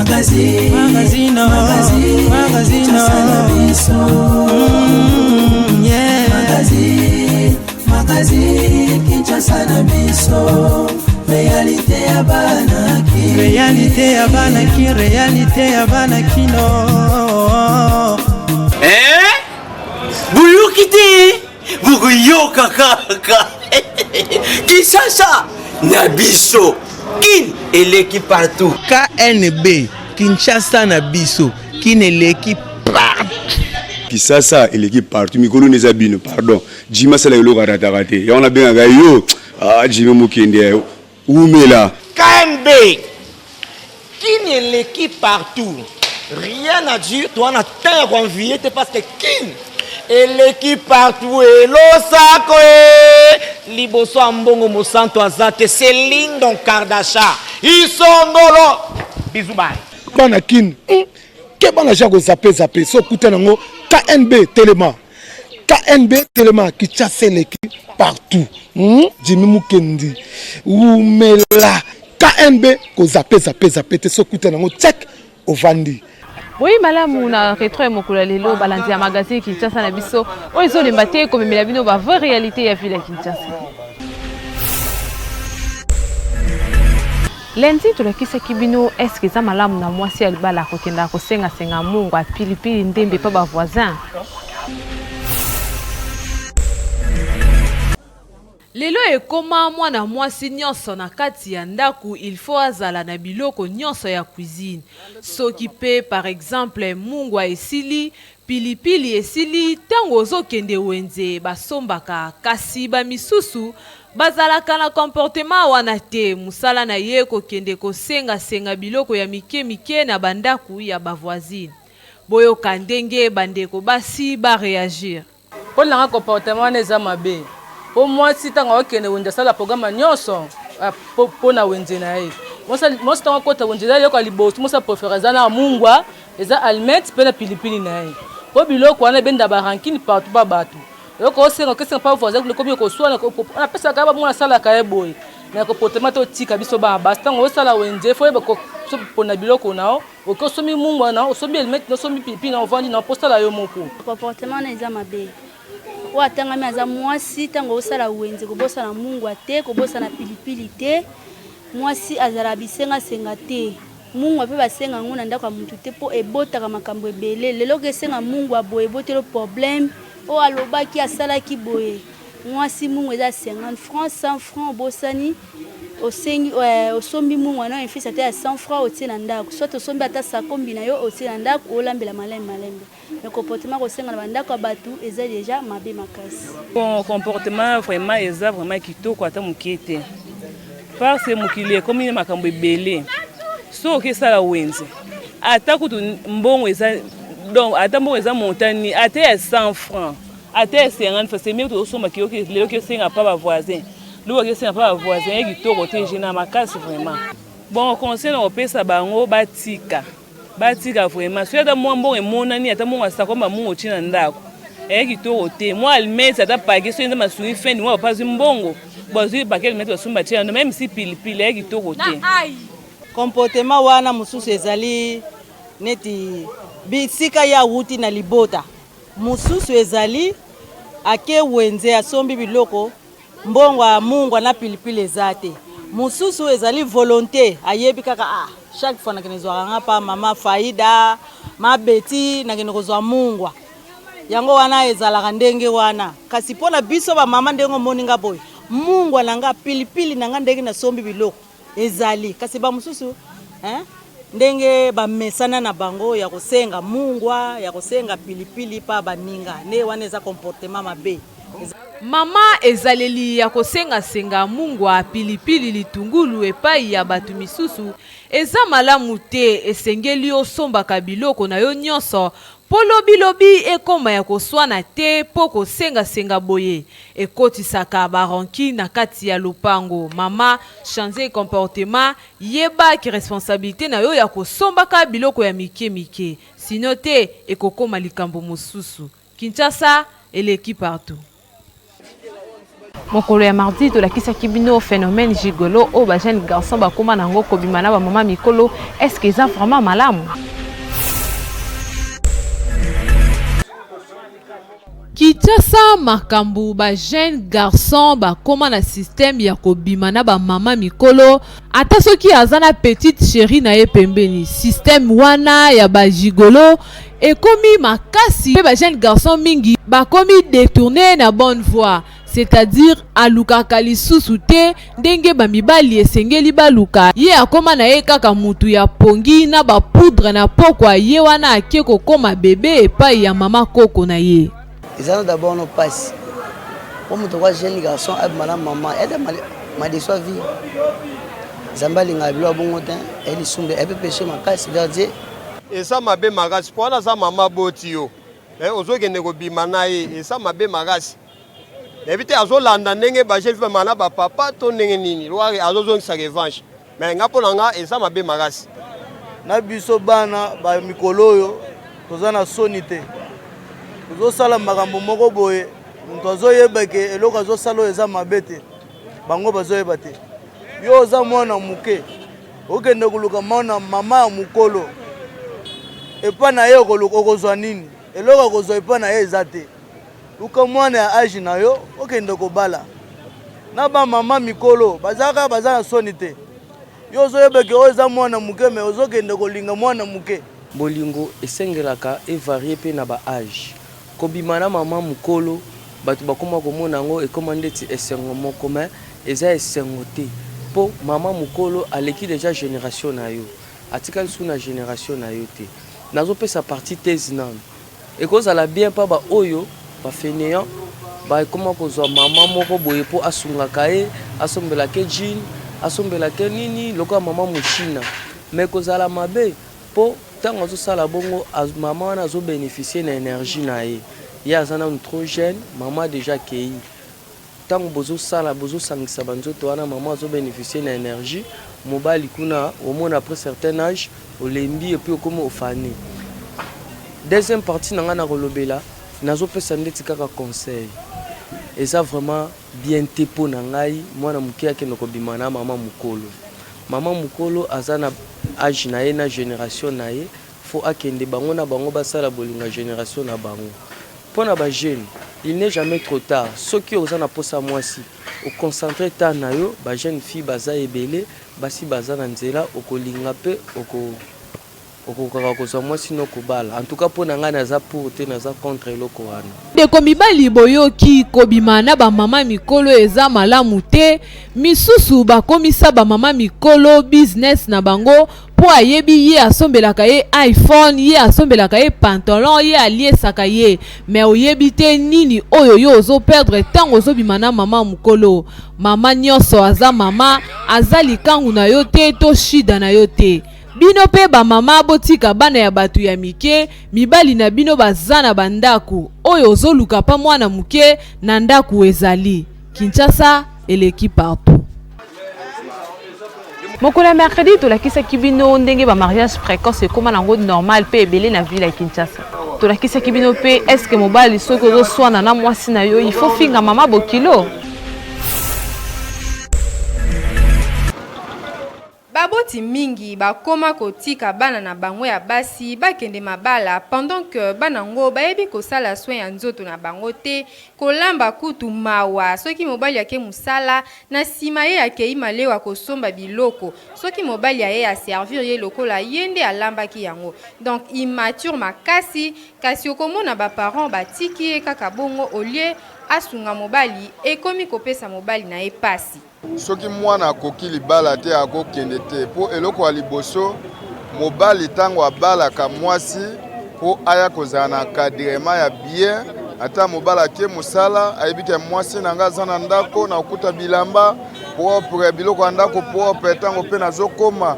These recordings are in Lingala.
Magazine, magazine, magazine, magazine, yeah. Magazine, magazine, Kinshasa na biso. Réalité ya bana ki. Réalité ya bana ki, réalité ya bana kino. Eh? Boyoki te bokoyoka kaka Kinshasa na biso kin eleki partout KNB Kinshasa na biso kin eleki partout Kisasa eleki partout mikolo nde eza bino pardon Jimmy asala eloko arataka te yango nabengaka yo ah Jimmy mokende wumela KNB kin eleki partout rien à dire toa na temps ya koenvie te parce que kin eleki partout elosako e liboso ya mbongo mosantu aza te Céline Kardasha isongolo bisous bye bana kin ke bana ja kozape zape so okuta nango knb telema knb telema kinshasa eleki partout jimi mukendi umela knb kozape zape zape te so okuta nango check ovandi boyi malamu na retro ya mokolo ya lelo balandi ya magazine Kinshasa na biso oyo ezolemba te komemela bino ba vraie réalité ya ville ya Kinshasa. Lundi tolakisaki bino eske eza malamu na mwasi ya libala kokenda kosengasenga mungwa pilipili ndembe pa ba voisin. Lelo ekoma mwana mwasi nionso na kati ya ndaku il faut azala na biloko nionso ya cuisine soki pe par exemple mungwa esili pili pili esili tango ozo kende wenze basombaka kasi ba misusu bazalaka na comportement wana te musala na ye kokende kosenga senga biloko ya mike mike na ba ndaku ya ba voisine boyoka ndenge ba ndeko basi ba reagir. Mpo na nga comportement wana eza mabe mpo mwasi ntango akokende wenze asala programe nyonso mpo na wenze na ye. Mwasi ntango akota wenze eza eloko ya liboso mwasi aprefere eza na mungwa eza almete mpe na pilipili na ye mpo biloko wana ebenda ba rancune partout pa bato eloko osenga okesenga pa voisin ekomi koswana apesaka ye bamwana asalaka ye boye na comportement te otika biso bana basi ntango osala wenze fo oyeba pona biloko na yo Oke osombi mungwa na osombi helmet na osombi pilipili na ovandi na posala yo moko. Comportement wana eza mabe. Oyo atangami aza mwasi ntango osala wenze kobosana mungwa te, kobosana pilipili te. Mwasi azala bisengasenga te. Mungwa mpe basenga yango na ndako ya mutu te mpo ebotaka makambo ebele. Lelo okesenga mungwa boye eboteli problème. Oyo alobaki asalaki boye. Mwasi mungwa eza 50 francs, 100 francs obosani osengi eh, osombi mungwa na infisi ata ya 100 francs otie na ndako soit osombi ata sakombi na yo otie na ndako olambela malembe malembe mais comportement kosenga na bandako ya bato eza deja mabe makasi. Bon comportement vraiment eza vraiment kitoko ata mokie te parce que mokili ekomi na makambo ebele soki okesala wenze ata kutu mbongo eza donc ata mbongo eza montani ata ya 100 francs ata ya 50 francs c'est mieux tosomba kiyoki lelo kiosenga pa ba voisin lobi okesenga pa ba voisin ye kitoko te gena makasi vraiment bon conseil na kopesa bango batika batika vraiment soki ata mwa mbongo emonani ata mbongo ya sakomba mbongo otie na ndako eye kitoko te mwa almete ata pake soki nzambe asungi fin du mois papa azwi mbongo bazwi pake almete basumbi batie na meme si pilipili eye kitoko te comportement wana mosusu ezali neti bisika ye awuti na libota mosusu ezali ake wenze asombi biloko mbongo ya mungwa na pilipili eza te mosusu ezali volonté ayebi kaka ah, chaque fois nakende zwaka nga pa mama faida ma beti nakende kozwa mungwa yango wana ezalaka ndenge wana kasi mpo na biso bamama ndenge omoni nga boye mungwa na nga pilipili na nga ndenge nasombi biloko ezali kasi bamosusu hein, ndenge bamesana na bango ya kosenga mungwa ya kosenga pilipili pa baninga nde wana eza comportement mabe. Mama ezaleli ya kosenga-senga mungwa, pilipili, litungulu epayi ya batu misusu eza malamu te esengeli osombaka biloko na yo nionso po lobi lobi ekoma ya koswana te po kosenga senga boye ekotisaka ba rancune na kati ya lopango mama changer comportement yeba ki responsabilite na yo ya kosombaka biloko ya mike mike sinon te ekokoma likambo mosusu Kinshasa eleki partout. Mokolo ya mardi tolakisaki bino phenomène gigolo oyo ba jeune garçon bakoma na yango kobima na ba mama mikolo, est ce que eza vraiment malamu? Kinshasa makambu ba jeune garçon bakoma na système ya kobima na ba mama mikolo ata soki aza na petite cherie na ye pembeni système wana ya ba gigolo ekomi makasi pe ba jeune garçon mingi bakomi detourne na bonne voie c'est à dire alukaka lisusu te ndenge ba mibali esengeli baluka ye akoma na ye kaka mutu ya pongi na ba poudre na pokwa ye wana ake kokoma bebe epayi ya mama koko na ye. Eza na d'abord no pasi po moto kwa jeune garçon abima na mama eza madeso ya vie nzambe alingaka biloko ya bongo te eyi lisumu epe peche makasi vers Dieu. Eza mabe makasi po wana aza mama aboti yo mais ozokende kobima na ye eza mabe makasi. Nayebi te azolanda ndenge ba jeune fille na ba papa to ndenge nini loire azozongisa revanche mais nga mpo na nga eza mabe makasi. Na biso bana ba mikolo oyo toza na soni te, tozosala makambo moko boye moto azoyeba ke eloko azosala oyo eza mabe te, bango bazoyeba te. Yo oza mwana moke okende koluka mwana mama ya mokolo epa na ye okozwa nini? Eloko akozwa epa na ye eza te. Luka mwana ya age na yo okende kobala. Na ba mama mikolo baza kaka baza na soni te. Yo ozoyeba ke oyo eza mwana moke mais ozokende kolinga mwana moke. Bolingo esengelaka e varier pe na ba age. Kobima na mama mukolo batu bakoma komona yango ekoma ndeti esengo moko mais eza esengo te po mama mukolo aleki dejà generation na yo atikali lisusu na generation na yo te. Nazo pesa partie thèse nanu. Ekozala bien pa ba oyo ba faineants ba koma kozwa maman moko boye po asungaka ye, asombelaka ye jean, asombelaka ye nini lokola maman muchina mais ekozala mabe po tango azosala bongo maman wana azo beneficier na energie na ye, ye aza nanu trop jeune maman dejà akeyi. Tango bozo sala bozo sangisa ba nzoto wana maman azo beneficier na energie mobali kuna omona après certain age olembi et puis okomi ofane. Deuxième partie na nga nako lobela nazo pesa ndeti kaka conseil eza vraiment bien te po na ngai mwana muke akende kobima na maman mukolo. Maman mukolo aza na age na ye na generation na ye faut akende bango na bango basala bolingo ya generation na bango. Pona ba jeunes, il n'est jamais trop tard, soki oza na posa mwasi, o concentrer temps na yo, ba jeunes filles baza ebele, basi baza na nzela, okolinga pe oko okokaka kozwa mwasi no kobala. En tout cas pona ngai naza pour te, naza contre eloko wana. Ndeko mibali boyoki kobima na ba mama mikolo eza malamu te misusu bakomisa ba mama mikolo business na bango Po ayebi ye asombelaka ye iPhone, ye asombelaka ye pantalon, ye aliesaka ye. Mais oyebi te nini oyo yo ozo perdre tango ozo bima na maman mukolo. Maman nionso aza maman, aza likangu na yo te to shida na yo te. Bino pe ba maman botika bana ya batu ya mike, mibali na bino baza na ba ndaku, oyo ozo luka pa mwana muke na ndaku ezali. Kinshasa eleki partout. Mokolo ya mercredi tolakisaki bino ndenge ba mariage precoce ekoma nango normal pe ebele na ville ya Kinshasa. Tolakisaki bino pe est-ce que mobali soki ozoswana na mwasi na yo il faut finga mama bokilo? Baboti mingi bakoma kotika bana na bango ya basi bakende mabala pendant que bana ngo bayebi kosala soin ya nzoto na bango te, kolamba kutu mawa, soki mobali ake musala, na sima ye akeyi malewa kosomba biloko, soki mobali aye a servir ye lokola ye nde alambaki yango, donc immature makasi, kasi okomona ba parents batiki ye kaka bongo au lieu asunga mobali, ekomi kopesa mobali na ye pasi. Soki mwana akoki libala te akokende te po eloko ya liboso mobali tango abalaka mwasi po aya kozala na encadrement ya bien ata mobali ake mosala ayebi ke mwasi na nga aza na ndako nakokuta bilamba propre biloko ya ndako propre ntango mpe nazokoma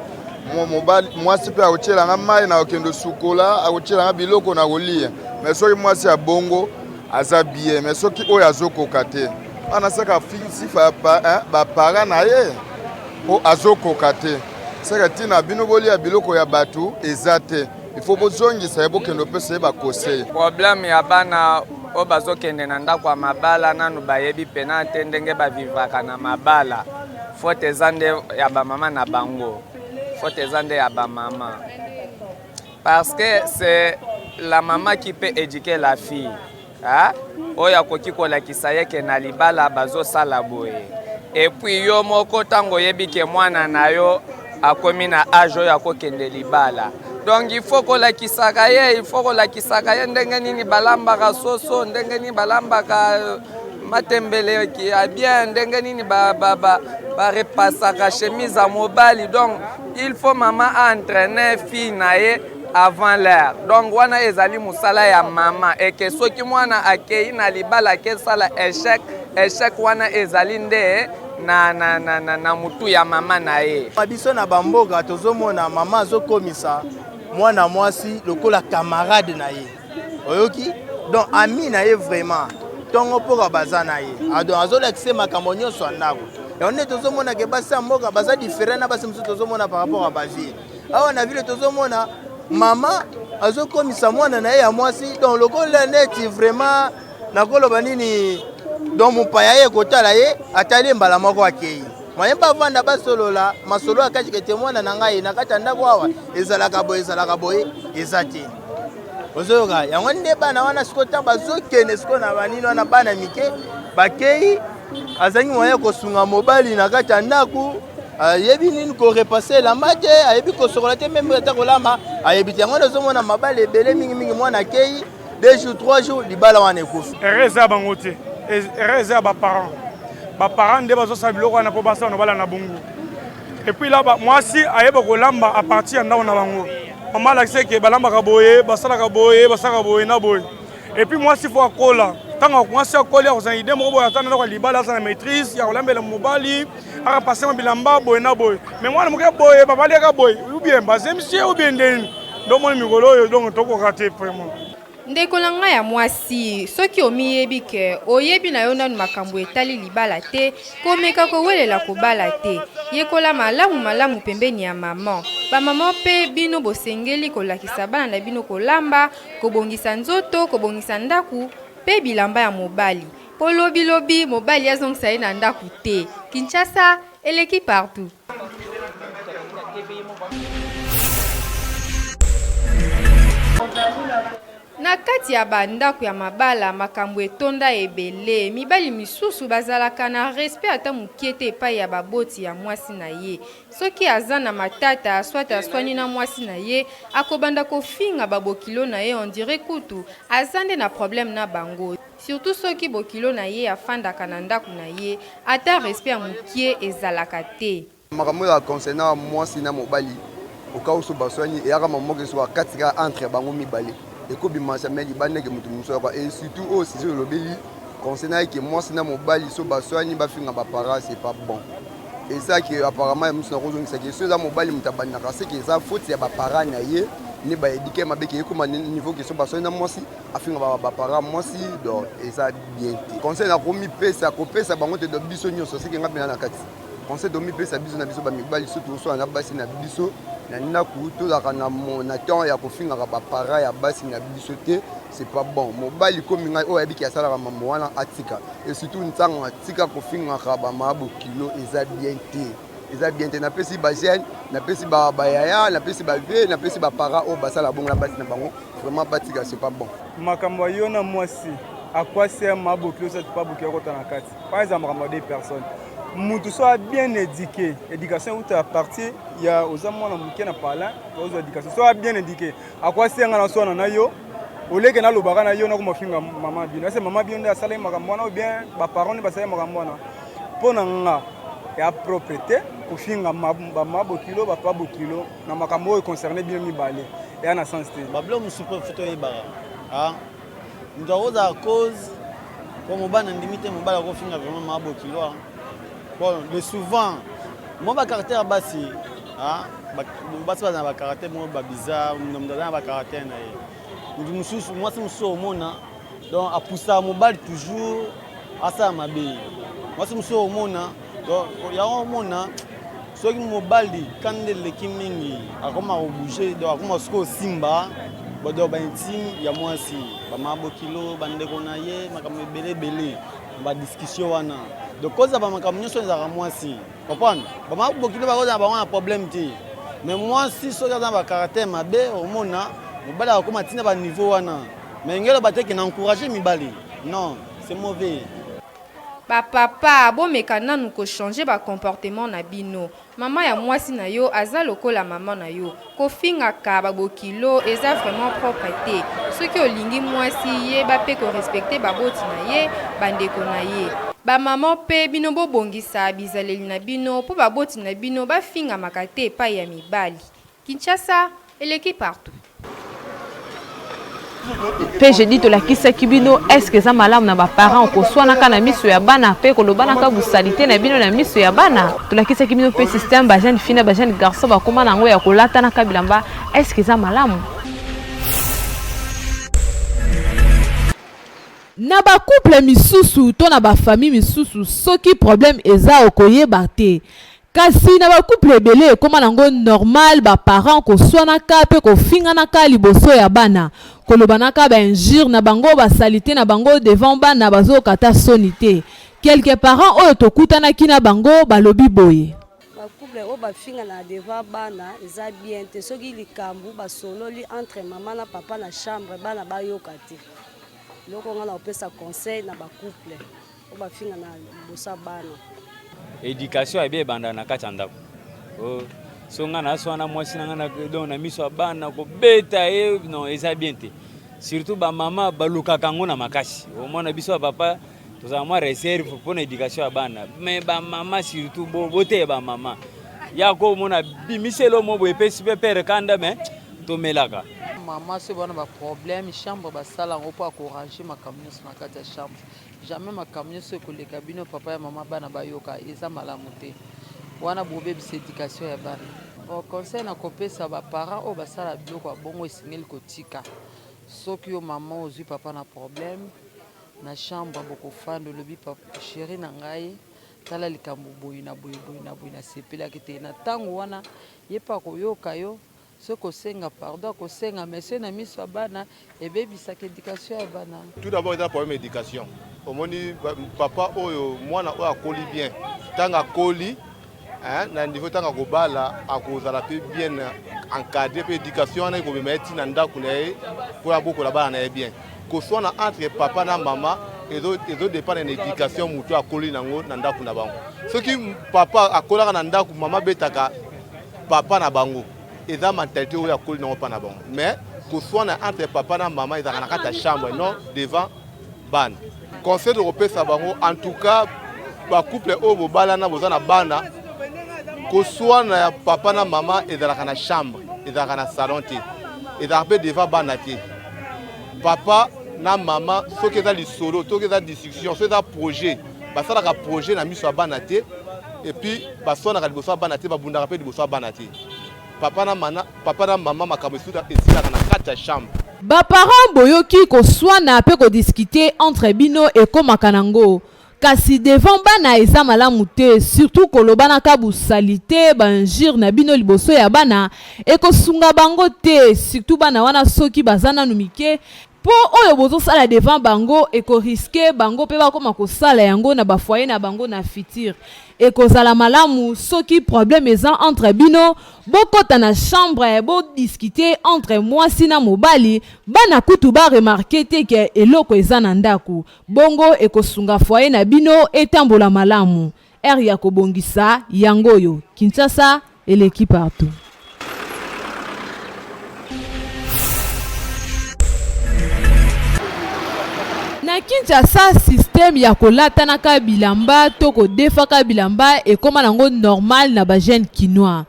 mwasi mpe akotyela nga mai nakokende osukola akotyela nga biloko nakolia mais soki mwasi ya bongo aza bien mais soki oyo azokoka te wana saka sifa bapara na ye mpo azokoka te saka ntina bino bolia biloko ya bato eza te il faut bozongisa ye bokende opesa ye baconseil problème ya bana. Oyo bazokende na ndako ya mabala nanu bayebi pena te ndenge bavivraka na mabala. Faute eza nde ya bamama na bango, faute eza nde ya bamama, parce que c'est la maman qui peut éduquer la fille. Ah, oyo akoki kolakisa ye ke na libala bazosala boye. Et puis yo moko ntango oyebi ke mwana na yo akomi na age oyo akokende libala, donc il faut kolakisaka ye, il faut kolakisaka ye ndenge nini balambaka soso, ndenge nini balambaka matembele ya bien, ndenge nini barepasaka ba, ba, ba chemise ya mobali. Donc il faut mama aentraîne fille na ye avant l'heure. Donc wana ezali mosala ya mama, eke soki mwana akei na libala akesala échec, échec wana ezali nde na, na, na, na, na mutu ya mama na ye. Biso na bamboka tozomona mama azokomisa mwana mwasi lokola camarade na ye, oyoki, donc ami na ye vraiment, ntongo mpoka baza na ye, donc azolakisa makambo nyonso ya ndako. Yango nde tozomona ke basi ya mboka baza différent na basi mosusu tozomona par rapport ya baville. Awa na ville tozomona mama azokomisa mwana na ye ya mwasi donc lokola neti vraiment nakoloba nini, donc mopaya ye kotala ye atali mbala moko akei, moye bavanda basolola masolo ya kati kete mwana na ngai na kati ya ndako awa ezalaka boye, ezalaka boye, eza te. Ozoyoka yango nde bana wana sikoyo ntango bazokende sikoyo na banini wana, bana mike bakei, azangi moyen kosunga mobali na kati ya ndako, ayebi nini korepase elamba te, ayebi kosokola te, meme ata kolamba ayebi te. Yango nde ozomona mabala ebele mingimingi, mwana akei 2 jours, 3 jours, libala wana ekufi. Erreur eza ya bango te, erreur eza ya baparent. Baparent nde bazosala biloko wana mpo basala na bala na bongo. Et puis là, mwasi ayeba kolamba à partir ya ndako na bango. Mama alakisi eke balambaka boye, basalaka boye, basalaka boye na boye. Et puis mwasi fo akola, ntango mwasi akoli akozala idée moko boye, ata na ndako ya libala aza na maîtrise ya kolambela mobali, akapase ma bilamba boye na boye. Mais mwana moke boye babaliaka boye, ou bien bazemisi ye, ou bien ndeni ndomoni mikolo oyo, donc tokoka te vraiment. Ndeko na ngai ya mwasi, soki omiyebi ke oyebi na yo nanu makambo etali libala te, komeka kowelela kobala te. Yekola malamu malamu pembeni ya maman. Ba maman pe bino bosengeli kolakisa bana na bino kolamba, kobongisa nzoto, kobongisa ndaku pe bilamba ya mobali. Po lobi lobi mobali azongisa ye na ndaku te. Kinshasa eleki partout. Na kati ya ba ndako ya mabala, makambo etonda ebele. Mibali misusu bazalaka na respect ata mukie te epayi ya baboti ya mwasi na ye. Soki aza na matata soit aswani na mwasi na ye, akobanda kofinga ba bokilo na ye on dirait kutu aza nde na problème na bango. Surtout soki bokilo na ye afandaka na ndaku na ye, ata respect ya mukie ezalaka te. Makambo oyo concernant mwasi na mobali, au cas où so baswani, eyaka mambo moko esoka kati kaka entre bango mibale, ekobima jamais libanda ke moto mosusu ayaka. Et surtout oyo sujet olobeli concernant ke mwasi na mobali so baswani bafinga baparents, c'est pas bon. Eza ke apparemment ya mosusu nakozongisa ke so eza mobali moto abandaka, seke eza faute ya baparents na ye nde baéduquer mabe ke ekoma niveau ke so baswani na mwasi afinga baparents mwasi, donc eza bien te. Conseil nakomipesa kopesa bango te, donc biso nyonso, seke nga mpena na kati, conseil tomipesa biso na biso bamibali, so tozosala na basi na biso na ndako, tozalaka na temps ya kofingaka baparents ya basi na biso te, c'est pas bon. Mobali komi ngai oyo ayebiki asalaka mambo wana atika, et surtout ntango atika kofingaka bamama bokilo, eza bien te, eza bien te. Napesi bajeune, napesi bayaya, napesi bavieux, napesi baparents oyo basala bongo na basi na bango, vraiment batika, c'est pas bon. Makambo ya yo na mwasi akwasi ya mabokilo so pa bokilo akota na kati pa, eza makambo ya deux personnes. Mutu so a bien éduqué, éducation euta à partir ya oza mwana moke na palin, ozwa éducation. So a bien éduqué akwasi yanga na swana na yo, oleke nalobaka na yo nakoma finga mama bino, ese mama bino nde asalaki makambo wana ou bien baparent nde basalaki makambo wana. Mpo na nga ya propre te kofinga bama bokilo, bapa bokilo na makambo oyo concerne bino mibale, eya na sens te. Babilo mosusu mpe fo toyebaka moto akozala cause po mobali na ndimi te mobali akofinga vraiment mama bokilo. Bon, le souvent mwa bacaractère ya basi, basi baza na bacaractère moko babizarre. Moto aza na bacaractère na ye. Moto mosusu, mwasi mosusu omona donc apusaka mobali toujours asala mabe. Mwasi mosusu omona donc yango omona soki mobali kanda eleki mingi, akoma kobouge, donc akoma soki osimba Donc ba intime ya mwasi, ba mama bokilo, ba ndeko na ye, makambo ebele ebele, ba discussion wana. Donc cause ya ba makambo nyonso ezalaka mwasi. Comprendre? Ba mama bokilo bakozala bango na problème te. Mais mwasi soki aza na ba caractère mabe, omona mobali akokoma tina ba niveau wana. Mais ngelo ba te ke na encourager mibali. Non, c'est mauvais. Ba papa bomeka nanu ko changer ba comportement na bino maman ya muasi na yo aza lokola maman na yo kofingaka ba bokilo eza vraiment propre te soki olingi muasi yeba pe ko respecter baboti na ye ba ndeko na ye ba maman pe bino bobongisa bizaleli na bino po baboti na bino bafingamaka te epayi ya mibali Kinshasa eleki partout. Pe jeudi tolakisaki bino est ce que eza malamu na ba parents koswanaka na miso ya bana pe kolobanaka busalite na bino na miso ya bana. Tolakisaki bino pe système ba jeune fille na ba jeune garçon bakoma na yango ya kolatanaka bilamba est ce que eza malamu? Na ba couple misusu to na ba famille misusu soki problème eza okoyeba te Kasi na ba couple ebele ekoma nango normal ba parents koswanaka pe kofinganaka liboso ya bana, kolobanaka ba injures na bango, ba salite na bango devant bana bazoyoka ata soni te. Quelques parents oyo tokutanaki na bango balobi boye. Ba couple oyo bafinganaka devant bana eza bien te, soki likambu basololi entre maman na papa na chambre bana bayoka te. Eloko nga nakopesa conseil na ba couple. Oyo bafinga na liboso ya bana. Education ya bien ebandaka na kati ya ndako. Oh, so nga na swana mwasi na nga na donc na miso ya bana kobeta ye non eza bien te. Surtout ba mama balukaka yango na makasi. Omona biso ba papa tozala mwa reserve mpo na education ya bana mais ba mama surtout bo boteya ba mama ya komona bimiselo mo boye epesi mpe pere kanda mais tomelaka. Mama soki bana ba problème chambre basala yango mpo akorange makambo nyonso na kati ya chambre. Jamais makambo nioso ekoleka bino papa ya maman bana bayoka eza malamu te wana bobebisa education ya bana. Bon conseil na kopesa ba parents oyo basala biloko ya bongo esengeli kotika soki yo maman ozui papa na problème na chambre bokofanda olobi cherie na ngai tala likambo boye na boye boye na boye nasepelaki te na tango wana ye pe akoyoka yo Soki kosenga pardon akosenga mais soki na miso ya bana ebebisaka education ya bana. Tout d'abord eza problème ya education omoni papa oyo mwana oyo akoli bien ntango akoli na niveau ntango akobala akozala mpe bien encadré mpe education wana ekomema ye ntina ndako na ye mpo abokola bana na ye bien koswana entre papa na mama ezodependre na education moto akoli nango na ndako na bango soki papa akolaka na ndako mama abetaka papa na bango eza mentalite oyo akoli nango pa na bango mais koswana entre papa na mama ezalaka na kati ya chambre non devant bana conseil tokopesa bango en tout cas bacouple oyo bobalana boza na bana koswana ya papa na mama ezalaka na chambre ezalaka na salon te ezalaka mpe devant bana te papa na mama soki eza lisolo soki eza discussion soki eza projet basalaka projet na miso ya bana te et puis baswanaka liboso ya bana te babundaka mpe liboso ya bana te papa na, mana, papa na mama makambo esilaka na kati ya chambre. Ba parents boyoki koswana pe ko discuter entre bino ekomaka nango kasi devant bana eza malamu te surtout kolobanaka busalite ba injures na bino liboso ya bana ekosunga bango te surtout bana wana soki baza nanu mike Po oyo bozo sala devant bango eko risquer bango pe bakoma kosala yango na ba foyer na bango na futur. Ekozala malamu soki problème eza entre bino bokota na chambre bo discuter entre mwasi na mobali, bana kutu ba remarquer te que eloko eza na ndaku. Bongo ekosunga foyer na bino etambola malamu. Heure ya kobongisa yango oyo. Kinshasa eleki partout. Na Kinshasa système ya kolatanaka bilamba to kodefaka bilamba ekoma nango normal na ba jeunes kinois.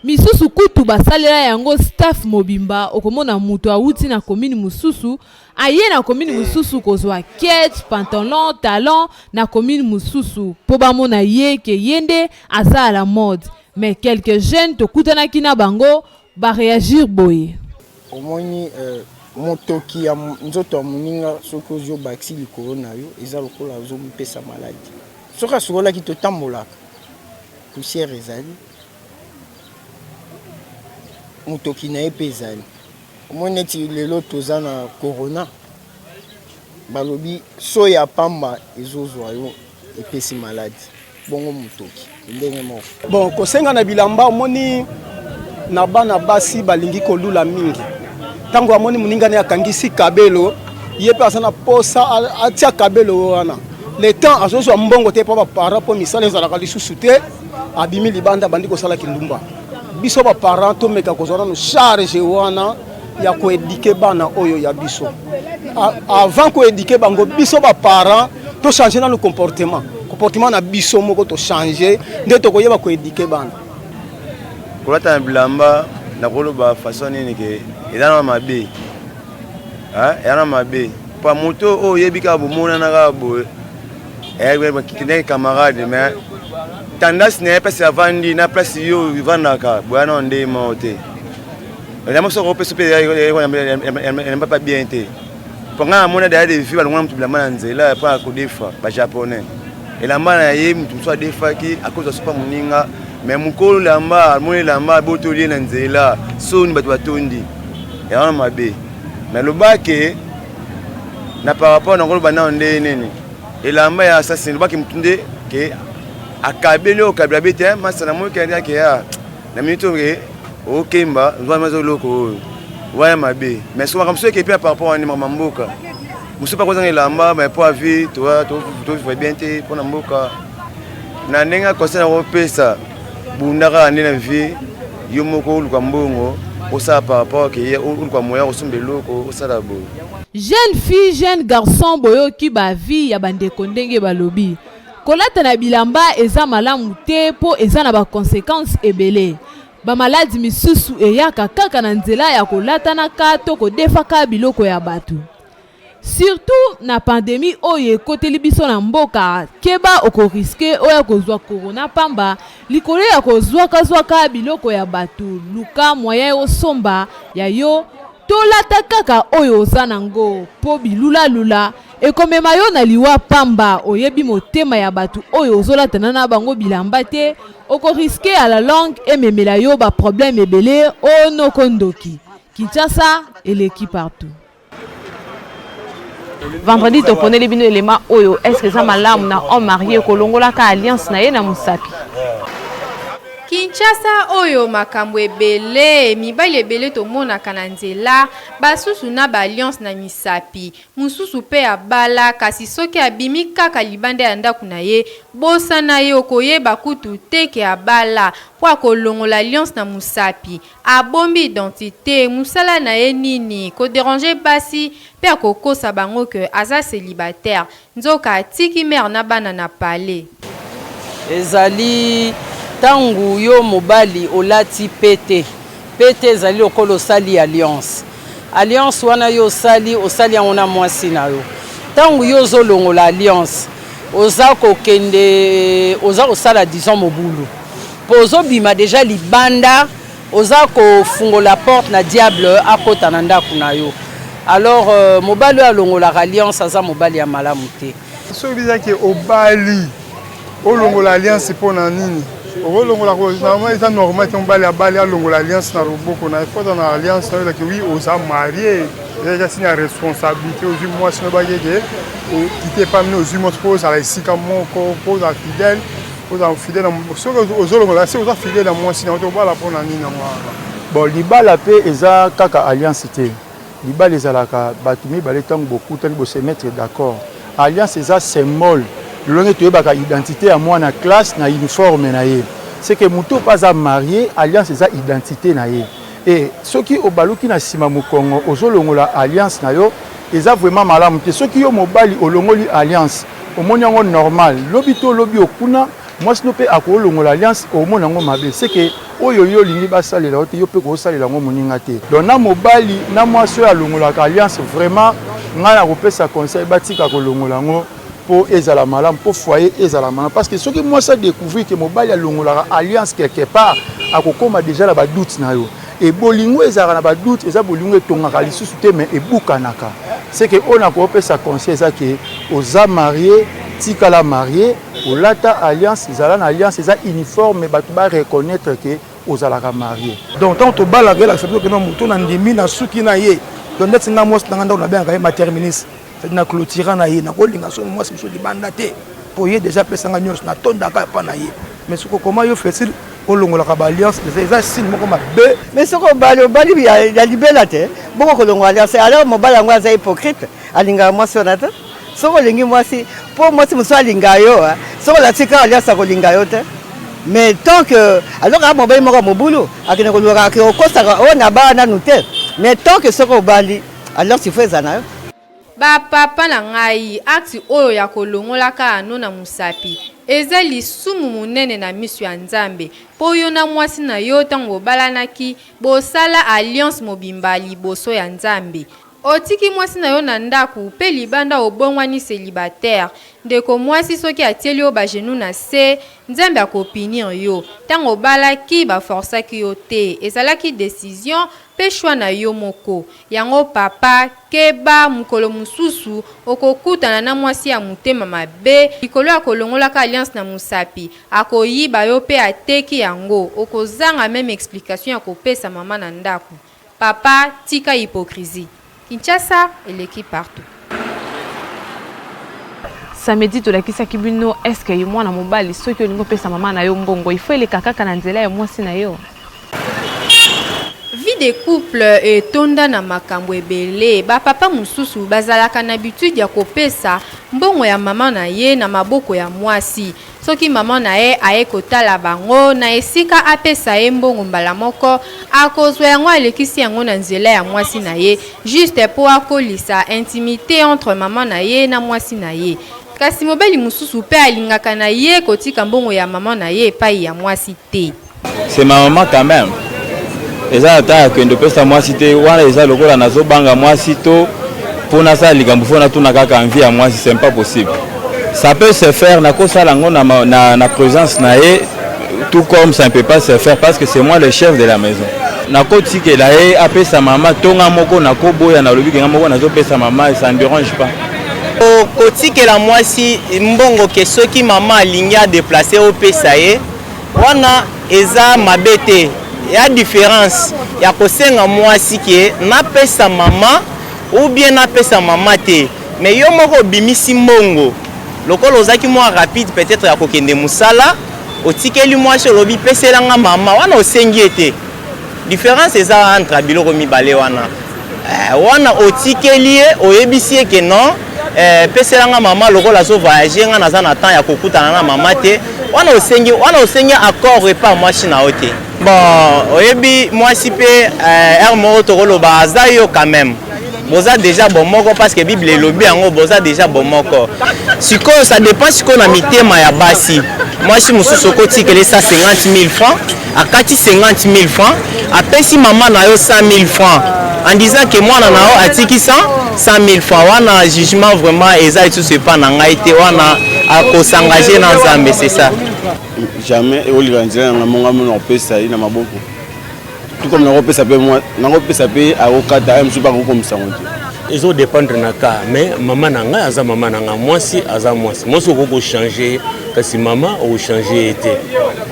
Misusu kutu basalela yango staff mobimba, okomona mutu awuti na commune mususu aye na commune mususu kozua ketch, pantalon, talon na commune mususu po bamona ye ke ye nde aza à la mode. Mais quelques jeunes tokutanaki na bango ba reagir boye. Omoni motoki ya nzoto ya moninga soki ozwi obakisi likolo na yo eza lokola ozomipesa maladi. Soki asukolaki totambolaka poussière ezali. Motoki na ye mpe ezali. Omoni neti lelo toza na corona, balobi soyi ya pamba ezozwa yo epesi maladi, bongo motoki ndenge moko. Bon, kosenga na bilamba, omoni na bana basi balingi kolula mingi. Ntango amoni moninga ne akangisi kabelo, ye mpe aza na posa atia kabelo wana. Le temps azozwa mbongo te mpo baparent, mpo misala ezalaka lisusu te, abimi libanda abandi kosala kindumba. Biso ba parents tomeka kozwa nano charge wana ya koedike bana oyo ya biso. Avant koedike bango, biso ba parents tochange nano comportement, comportement na biso moko tochange, nde tokoyeba koedike bana. Kolata na bilamba, nakoloba façon nini ke eza na mabe, eza na mabe mpo moto oyo oyebi kaka bomonana kaka boye kendeki camarade, mais tendance na ye, place avandi na place yo ovandaka boya nao nde moko te. Elamba soko opesi mpe elamba pa bien te, mpo ngai namona daya de vie balongola moto bilamba na nzela mpo akodefa bajaponais elamba na ye. Moto mosusu adefaki akozwa sopa moninga, mais mokolo elamba amoni elamba abotoli ye na nzela, soni, bato batondi yango na mabe. Mais lobake na par rapport na koloba nao nde nini elamba ya assassin, lobaki motu nde ke akabeli oyo kabila be te masa na moi kende ya na minute oyo ke okemba nzwami aza eloko oyo wana mabe. Mais so makambo soki epe par rapport wana makambo mboka mosusu mpe akozanga elamba, mais po avi tovivre bien te mpo na mboka na ndenge ya conseil nakopesa, bunda kaka nde na vie yo moko, oluka mbongo osala par rapport ke oluka moyen kosomba eloko osala boye. Jeune fille, jeune garçon, boyoki ba vie ya bandeko ndenge balobi. Kolata na bilamba eza malamu te mpo eza na ba consequences ebele. Ba maladi misusu eyaka kaka na nzela ya kolatanaka to kodefaka biloko ya bato. Surtout na pandemie oyo ekoteli biso na mboka, keba oko risquer oya kozwa corona pamba likolo ya kozwaka zwaka biloko ya bato. Luka moyen osomba ya yo to lata kaka oyo oza nango po bilula lula ekomema yo na liwa pamba. Oyebi motema ya bato oyo ozolatana na bango bilamba te, oko risquer à la longue ememela yo ba problème ebele. O noko ndoki, Kinshasa eleki partout. Vendredi toponeli bino elema oyo, est-ce que eza malamu na homme marié kolongolaka alliance na ye na mosapi? Kinshasa oyo makambo ebele, mibali ebele tomonaka na nzela, basusu na ba alliance na misapi, mosusu pe abala kasi soki abimi kaka libanda ya ndaku na ye, bosana ye okoyeba kutu te ke abala po akolongola alliance na musapi, Abombi identite, musala na ye nini? Ko deranger basi pe akokosa bango que aza celibataire, nzoka atiki mère na bana na palais. Ezali tango yo mobali olati pete. Pete ezali lokola osali alliance. Alliance wana yo osali, osali yango na mwasi na yo. Tango yo ozolongola alliance, oza kokende, oza kosala disons mobulu. Po ozo bima dejà libanda, oza kofungola porte na diable akota na ndaku na yo. Alors mobali oyo alongolaka alliance aza mobali ya malamu te. Soki eza ke obali olongola alliance mpo na nini? Okolongola normalement eza normal te mobali abali alongola alliance na loboko na ye. Faut aza na alliance na yo elaki oui oza marie, eza eza signe ya responsabilité. Ozwi mwasi no bakeke okite epa mino, ozwi mwasi mpo ozala esika moko, mpo ozala fidèle, ozala fidèle na soki ozolongola soki oza fidèle na mwasi na yo te, obala mpo na nini yango wana? Bon, libala mpe eza kaka alliance te. Libala ezalaka batu mibale tango bokutani bo se mettre d'accord. Alliance eza symbole lolenge toyebaka identite ya mwana classe na uniforme na ye. C'est que moto oyo pe aza marie, alliance eza identite na ye. Et soki obaluki na sima mokongo ozolongola alliance na yo, eza vraiment malamu te. Soki yo mobali olongoli alliance, omoni yango normal, lobi to lobi okuna, Mwasi no pe akolongola alliance omona yango mabe ce que oyo yo olingi basalela yo te yo pe kosalela yango moninga te donc na mobali na mwasi oyo alongolaka alliance vraiment ngai nakopesa conseil batika kolongola yango po ezala malamu po foyer ezala malamu parce que soki mwasi a découvrir que mobali alongolaka alliance quelque part akokoma déjà na ba doute na yo et bolingo ezalaka na ba doute eza bolingo etongaka lisusu te mais ebukanaka ce que oyo nakopesa conseil eza ke oza marie tikala marie olata alliance, zala na alliance, eza uniforme bato ba reconnaitre que ozalaka marie. Donc tango tobalaka elakisa biso que non moto na ndimi na suki na ye. Donc ndeti nga mwasi na nga ndako nabengaka ye ma terminus. C'est na clôtura na ye nakolinga soki mwasi mosusu libanda te po ye dejà apesa nga nyonso natondaka epa na ye. Mais siko comment yo facile olongolaka ba alliance eza eza signe moko mabe. Mais soki obali obali ya libela te bongo kolongola alliance alors mobali yango aza hypocrite alingaka mwasi wana te soki olingi mwasi po mwasi mosusu alinga yo soki olati kaka alliance akolinga yo te mais tant que alors kaka mobali moko ya mobulu akende kolukaka ake okosaka oyo na bala nanu te mais tant que soki obali alliance il faut ezala na yo. Ba papa na ngai acte oyo ya kolongolaka anneau na musapi eza lisumu munene na misu ya Nzambe po yo na mwasi na yo tango bobalanaki bosala alliance mobimba liboso ya Nzambe otiki mwasi na yo na ndaku pe libanda obongwani celibataire ndeko mwasi soki atieli yo ba genoux na se Nzambe ako punir yo tango obalaki ba forcaki yo te ezalaki decision pe choix na yo moko Yango papa keba mukolo mususu okokutana na mwasi ya mutema mabe likolo ya kolongolaka alliance na musapi akoyiba yo pe ateki yango okozanga meme explication ya kopesa mama na ndaku papa tika hypocrisie Kinshasa eleki partout. Samedi tolakisaki bino est ce que mwana mobali soki olingi opesa mama na yo mbongo il faut eleka kaka na nzela ya mwasi na yo? Vie de couple etonda na makambo ebele, ba papa mosusu bazalaka na habitude ya kopesa mbongo ya maman na ye na maboko ya mwasi, soki maman na ye aye kotala bango, na esika apesa ye mbongo mbala moko, akozwa yango alekisi yango na nzela ya mwasi na ye, juste po akolisa intimite entre maman na ye na mwasi na ye. Kasi mobali mosusu pe alingaka na ye kotika mbongo ya maman na ye epayi ya mwasi te. C'est ma maman quand même. Eza na temps ya kende opesa mwasi te wana eza lokola nazobanga mwasi to mpo nasala likambo fo natuna kaka envie ya mwasi c'est pas possible. Ça peut se faire nakosala yango na, na, na présence na ye tout comme ça ne peut pas se faire parce que c'est moi le chef de la maison. Nakotikela ye apesa mama to nga moko nakoboya nalobi ke nga moko nazopesa mama ça ne dérange pas. Kotikela mwasi mbongo ke soki mama alingi a deplacer opesa ye Wana eza mabe te ya difference ya kosenga muasi ke napesa maman ou bien napesa maman te mais yo moko obimisi mbongo lokola ozalaki mua rapide peut etre ya kokende musala otikeli muasi olobi pesela nga maman wana osengi ye te difference eza entre biloko mibale wana eh, wana otikeli ye oyebisi ye ke non eh, pesela nga mama lokola azo voyage nga naza na temps ya kokutana na mama te wana osengi wana osengi accord epa mwasi na yo te bon oyebi mwasi mpe eh, heure moko tokoloba aza yo quand même boza déjà bomoko parce que bible elobi yango boza déjà bomoko sikoyo ça dépend sikoyo na mitema ya basi mwasi mosusu okotikela esa 50 000 francs akati 50 000 francs apesi mama na yo 100 000 francs en disant que mwana na yo atiki 100 100 000 francs wana jugement vraiment eza lisusu epa na ngai te wana akosengage na nzambe c'est ça jamais ekoleka nzela na ngai monga mona kopesa ye na maboko tout comme nakopesa mpe nakopesa mpe akokata ye mosusu mpe akokomisa yango te ezo dépendre na cas mais mama na ngai aza mama na ngai mwasi aza mwasi mwasi okoki kochange ye kasi mama okochange ye te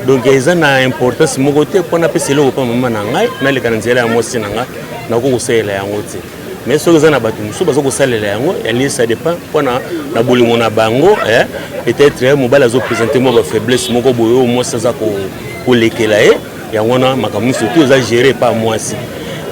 donc eza na importance moko te mpo napesa eloko mpa mama na ngai naleka na nzela ya mwasi na ngai nakoki kosalela yango te mais soki eza na bato mosusu baza kosalela yango yalie ça dépend mpona na bolingo na bango eh, peut-être eh, mobali azopresente mwa bafaiblesse moko boye oyo mwasi aza kolekela ye yango wana makambo nyonso tu eza gere epa mwasi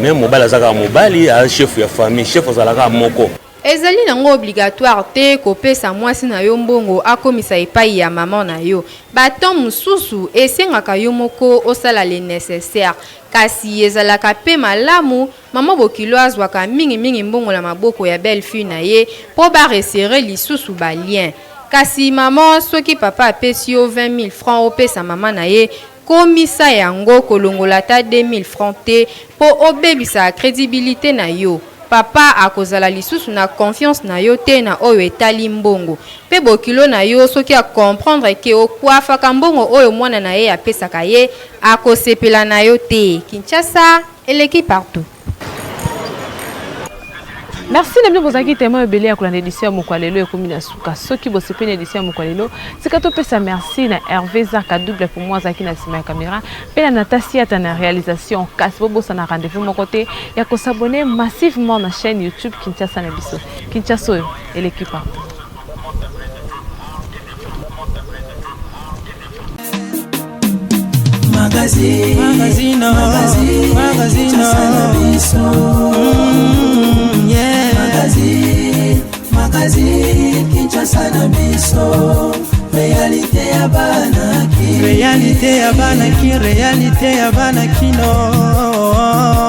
mais mobali aza kaka mobali aza chef ya famille chef azalaka moko Ezali nango obligatoire te kopesa mwasi na yo mbongo akomisa epayi ya maman na yo. Ba temps mosusu esengaka yo moko osala le necessaire. Kasi ezalaka pe malamu maman bokilo azwaka mingi mingi mbongo na maboko ya belle fille na ye po ba resserrer lisusu ba liens. Kasi maman soki papa apesi yo 20.000 francs opesa maman na ye, Komisa yango kolongola ata 2000 francs te po obebisa credibilite na yo. Papa akozala lisusu na confiance na yo te na oyo etali mbongo. Pe bokilo na yo soki a comprendre que okwafaka mbongo oyo mwana na ye apesaka ye, akosepela na yo te. Kinshasa eleki partout. Merci na bino bozalaki tellement ebele ya kolanda édition ya mokwa lelo ekomi na suka. Soki bosepeli na édition ya mokwa lelo, tika topesa merci na Hervé Zaka double pour moi azalaki na nsima ya caméra mpe na Natasia ta na réalisation. Kasi bobosana rendez-vous moko te ya kosabonner massivement na chaîne YouTube Kinshasa na biso. Kinshasa oyo eleki partout. Magazine, magazine, magazine, magazine, yeah. Magazine, magazine, Kinshasa na biso. Réalité ya bana ki. Réalité ya bana ki, réalité ya bana kino.